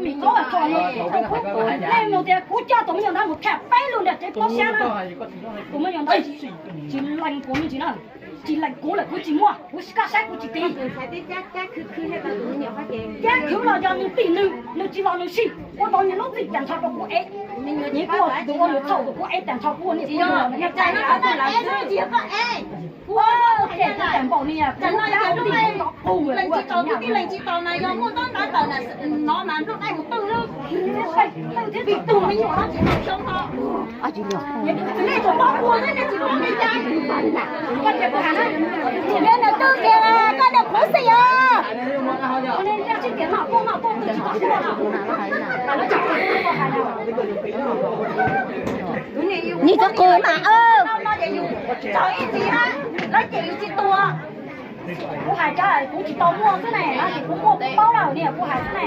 Leej nug tias kuv coj tus me nyuam ntawd mus tham peb lub ntiaj teb pob xyab na, tus me nyuam ntawd tsis lees kuv me ntsis na, tsis lees kuv lawm kuv tsis muaj, kuv koj saib kuv tsis tiv. Cab khwv los yog nws tim nws, nws tsis los nws sij, ua rau nws lub txim tas nrho rau kuv ev. Nws kuj ua nws txhaum kuv ev tas nrho kuv niam kuv txiv. Kuv ua ces kuv tas npaum ni kuv cab ua ntim kuv nrov qug lawm kuv tsis nyiam. Nws twb qhuav mas, nws twb qhuav mas. Kuv hais rau kuv tsis tau muaj xwb ne, tab sis kuv muaj kuv paub lawm ni kuv hais xwb ne.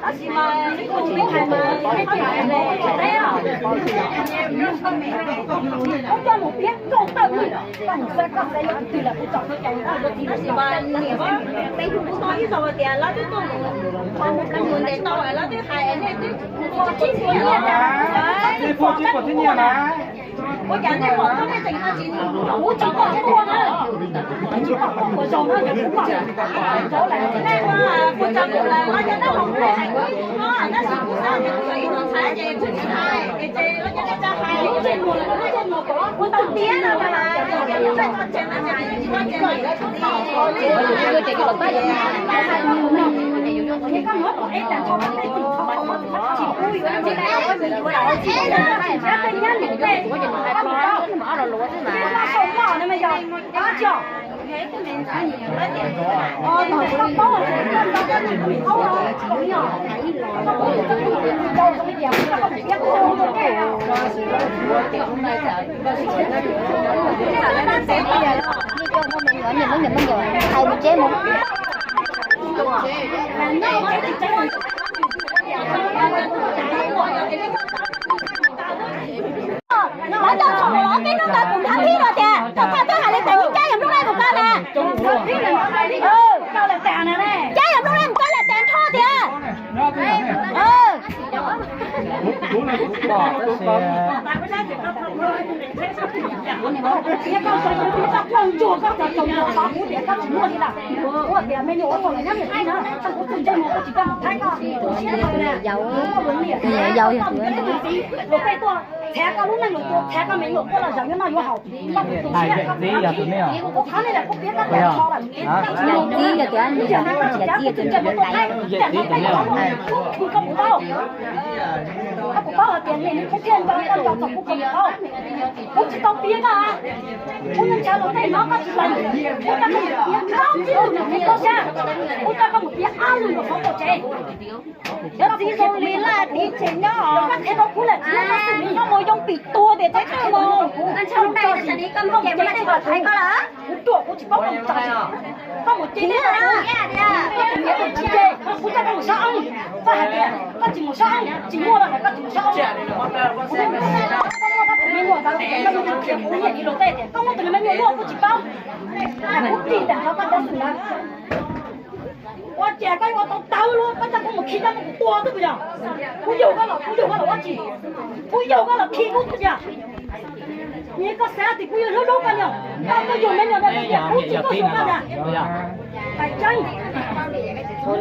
Tab sis mas kuv hais mas nej tsis hais los tsis teb os. Koj coj mus piav nkauj tawm lwm, koj mus xav koj xav yuav tus twg los kuv tsom koj cai yuav txiv. Tab sis mas niam peb hnub no ib zaug tias lawv twb tuaj mus, mus ntes tau lawv twb hais nej twb mus kho tsib puas nyiaj tas, tsib puas nyiaj na. Ua cas nej pom tuaj nej tseem hais tsis, kuv tsis pom tuaj na, tsis pom tuaj puas zaug na, yog kuv pom, kuv tseem pom lawm, kuv tseem pom lawm, los yog nej pom kuv hais kuv no, tab sis kuv xav tias kuv yog ib tug ntxhais ces kuv tsis hais, es ces los yog nej tsis hais, lub ntsej muag, lub ntsej muag kom kuv tau tiag no mas, yog tias nej txoj tsev mas tsis ua ces Hais mus tsev mus. Lawv tau thaum los peb hnub ntawd kuv thab thib los tias thaum twg hais li cas yeej cab yog nplooj dej mus koj na. Cab yog nplooj dej mus koj lawm tas nrho tias. Yau yog tus. Txhav koj lub neej lus tuaj, txhav koj me nyuam tuaj los zaum yuav noj yuav haus. Koj tus txiv yog tus me os. Kuv qhov nej lawm kuv piav koj tas tho lawm. Yawm txiv yog tus, yawm txiv yog tus me os. Kuv kho kuv paub, koj kuv paub hais tias nej nws kuv thiaj nco koj nco txog kuv kho kuv paub. Kuv tsis tau piav koj, kuv yeej ntshaw luag tej no koj tsis lees, kuv coj koj mus piav ob peb lus nram tsev koj xyab, kuv coj koj mus piav ob lus nram qhov tsev. Yog txiv zoo li laj tiv tsev nyob, koj qhia rau kuv lawm tsis yog koj xwm li. Koj mus yoo pim tua tias teb teb mus, kuv ntshaw luag tej no, koj mus ces kuv tsis tau thaiv koj lawm. Kuv ruam kuv tsis paub koj mus tso, koj mus ces koj tus niam tus txiv ces kuv coj koj mus so oob, koj hais tias koj tsis mus so oob, tsis muaj los koj tsis mus so oob. Koj muaj koj tus me nyuam ntawd, koj mus qhia kuv niam txiv luag tej tias koj muab tus me nyuam luaj kuv tsis paub, kuv ris tag nrho koj cov xwm ntawd. Ua cas koj yuav tau tawv luaj, koj coj kuv mus khi coj kuv tua xwb puas yog? Kuv yug koj los, kuv yug koj los ua tsi? Kuv yug koj los khi kuv xwb yog? Nws koj xav tias kuv yuav hlub hlub koj nyom, koj koj yug me nyuam ntawd tias kuv tsis tuaj xyuas koj ntag. Fais tseeb. Txhoj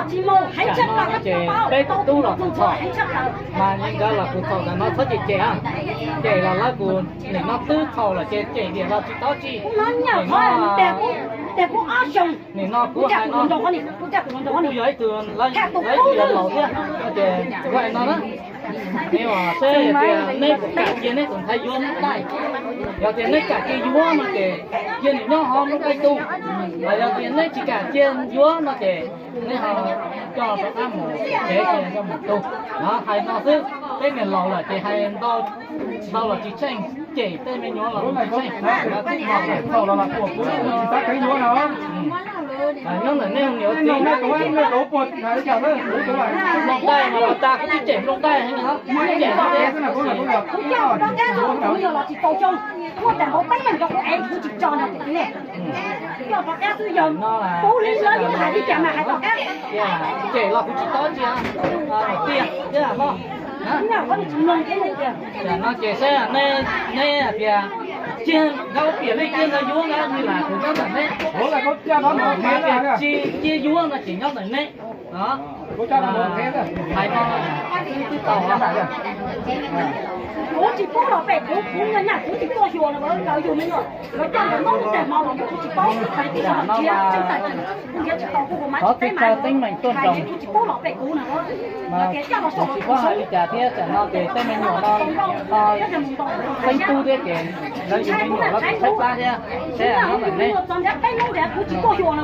tsis mus heev tshaj plaws, koj tsis tau paub, tau tus txog txhoj heev tshaj plaws. Mas nkawd los kuv txhaum ntawm no txhob cem cem, cem los lawv kuv nim no twb txhaum lawm ces cem diam los tsis tau tsi. Kuv hnov nyiaj qhov tias kuv, tias kuv ob xyoos. Nim no kuv hais no, kuv yog ib tug, lawv yog laus thiab ces kuv hais no na. Neb uas seb tias neb puas kam cia neb tus ntxhais yuav Hmoob Thaib. Yog tias neb kam cia yuav no ces cia nws nyob hauv Hmoob Thaib tug. Los yog tias neb tsis kam cia yuav no ces neb ho coj rov qab mus tsev, coj mus tu. Hais no xwb, peb niam laus lawm ces hais ntau los tsis tsheej, cem tej me nyuam los tsis tsheej, txhaum los los kuv tsis xav kev yuav no. Nyob ntawm nej niam txiv, Nplooj Dai mas pas tas kuv twb cem Nplooj Dai heev os. Kuv cem no, kuv yog los tsis tau xyoo, muaj tas npau taub meeg rau kuv ev kuv tsis tso no ces, yog rov qab xwb yog, kuv li lawv yeej hais li cas mas hais rov qab. Cem los kuv tsis paub tias tiag tiag hlo. Tam no ces saib neb hais tias, ciag nkawd piam lej ciag nkawd yuav nkawd li lam kuv nyob ntawm neb. Hais tias tsis cia yuav no ces nyob ntawm neb. Hais no twb tau. Kuv tsis pub los pem kuv, kuv nyaj kuv tsis tuaj xyuas no, lawv yug me nyuam, lawv coj ntawm Hmoob lub teg hmo los kuv tsis paub, hais tias tsis, tsis tau kuv ua mas tsis tau teeb meem tuaj nroo, kuv tsis pub los pem kuv no. Tsis paub hais li cas thiab, tam no ces tej me nyuam no, no, teeb tub thiab ces lawv yug me nyuam los tshaib plab thiab, seb nyob ntawm neb. Txog nrhiav teeb lub tias kuv tsis tuaj xyuas no.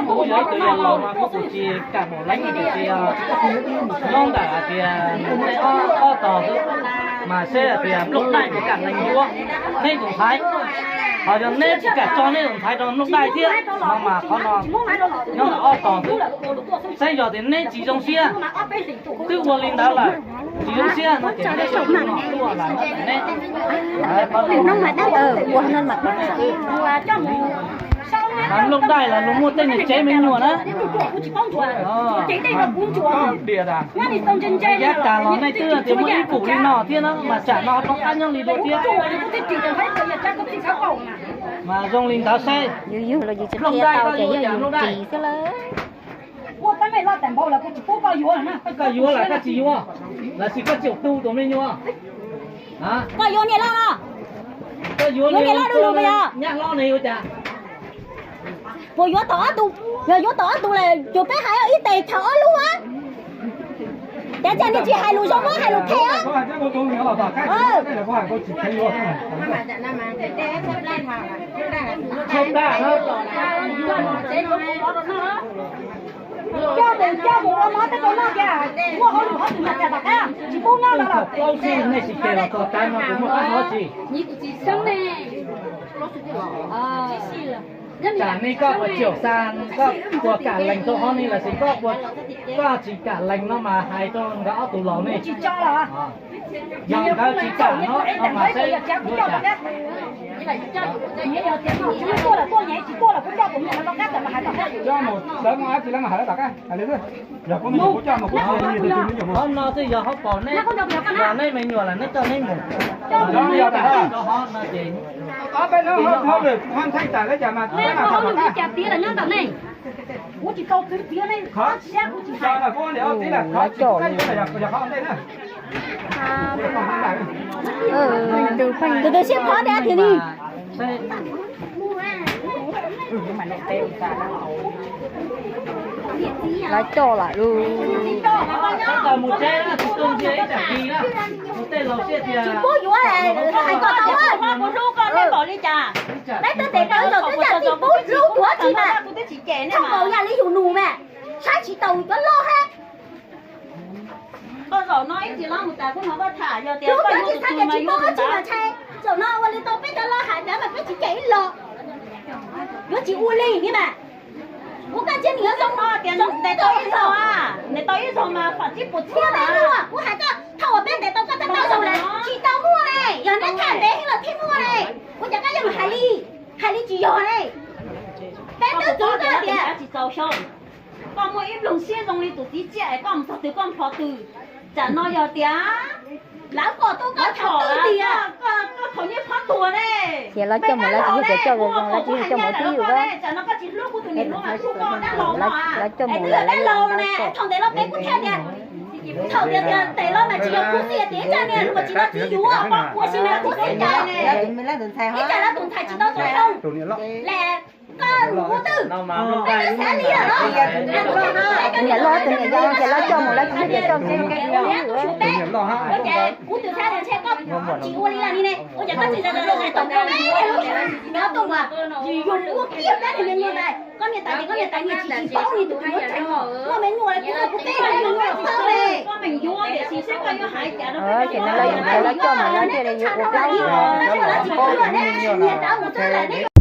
Kuv yog ib tug yawg laus mas kuv tsis kam mus leej tias nyob ntawm hais tias nej ob tog xwb, mas seb hais tias Nplooj Dai kuv kam lees yuav neb tus ntxhais, ho yog neb tsis kam tso neb tus ntxhais rau Nplooj Dai thiab no mas qhov no nyob ntawm ob tog xwb. Saib yog tias neb tsis zoo siab, twb ua li ntawd lawm, tsis zoo siab no ces neb ua li ntawd neb. Mas Nplooj Dai los luag muaj tej niag tsev me nyuam na. Yav tas los nej twb tias muaj ib pum li no thiab na, mas tsam no rov qab nyob li dua thiab. Mas zoo li ntawd saib, Nplooj Dai koj yuav yam Nplooj Dai. Koj yuav los koj tsis yuav, los sis koj tseem tu tus me nyuam? Koj yuav niam loj no? Koj yuav niam loj du lug puas yog? Nyab hlob ne yuav cas? Puas yuav tau ob tug? Yog yuav tau ob tug lawm ces peb hais ib tes thaum ob lub a. Cav cas nej tsis hais lus zoo, muab hais lus phem a. Coj mus, coj mus ua mov tej rau noj tias muaj hauj lwm hauv tus mas cas tom qab tsis pub noj no los. Plaub xib nej tsis tes los txog tav no kuv muaj qab hlob tsis. Tsam nej koj puas caum xa, koj puas kam lees rau hauv ne los sis koj puas, koj tsis kam lees no mas hais rau nkawd ob tug laus ne. Yog nkawd tsis kam no no mas seb yuav cas. Coj mus, lawv muaj dab tsi lawv mas hais lawv tom qab. Qhov no twb yog hauv paus neb, yog neb me nyuam lawm neb coj neb mus. Rau hauv no ces, kuv tsis tau txwv txiav ne, qhov tsis, kuv tsis tau, kuv tsis tau. Tus twg siab phov tias tiag li. Lawv coj lawm lub. Tsis pub yuav, hais kom tau. Peb twb tes tau zaum twb yam tsis pub hlub yuav tsis mas. Txhob npaum yam li yus nus mas, saib tsis taus cov loj thiab. Koj zaum no ib tsis los mus tas kuv hnov koj tham yog tias hlub yuav tsis xav tias tsis pub yuav tsis mas ntshai. Zaum no ua li tau peb cov loj hais tias mas peb tsis cem ib los. Yuav tsis ua li ni mas. Kuv kaj ntsia nws yuav zoo no tias nws tau ib zaug, nws tau ib zaug mas fam tsib puas txhiab na. Kuv hais koj thaum uas peb ntes tau koj tej tau zaug lawm tsis tau muaj ne, yog neb tham ntev heev los thiaj muaj ne. Ua cas koj yuav mus hais li, hais li tsis yog ne. Peb twb txwv koj tias tsis txaus xyoo. Koj muaj ib nploog siab zoo li tus txiv tsiaj es koj mus txog twg koj nplho twg. Tsam no yog tias lawv pom tau koj thaum twg tias koj thaum niag phob tuag ne. Ces lawv coj mus lawv tsis yog tias coj zoo zoo, lawv tsis yog coj mus twb yus, tsam no koj tsis hlub kuv tus niam hluas mas kuv koj dab laug no, lawv coj mus dab laug ne. Thaum ntev los peb kuj thiaj tias, thaum tias tias ntev los mas tsis yog khuv xim tias ib tsam niag hluas tsis tau txiv yuav, ua si mas khuv xim cas ne. Ib tsam lawv tus ntxhais tsis tau txog xyoo, les koj mus ua twg, koj twb xav li lawm los. Tus niam loj tus niam yau ces lawv coj mus lawv tsis yog tias coj zoo. Kuv tus xav tias ntshe koj Tsis ua li lawm li ne, ua cas koj tsis nrog lawv hais tau ne? Lub sij hawm no tuaj mas yus ua kiag plab niag me nyuam ntawd, koj niam tais ces koj niam tais niag tsis tsis paub li tus nyuam tseem muaj me nyuam li, kuv ua kuv teb me nyuam tau li. Ces no lawv yuav, lawv coj mas lawv thiaj li yuav ua plaub.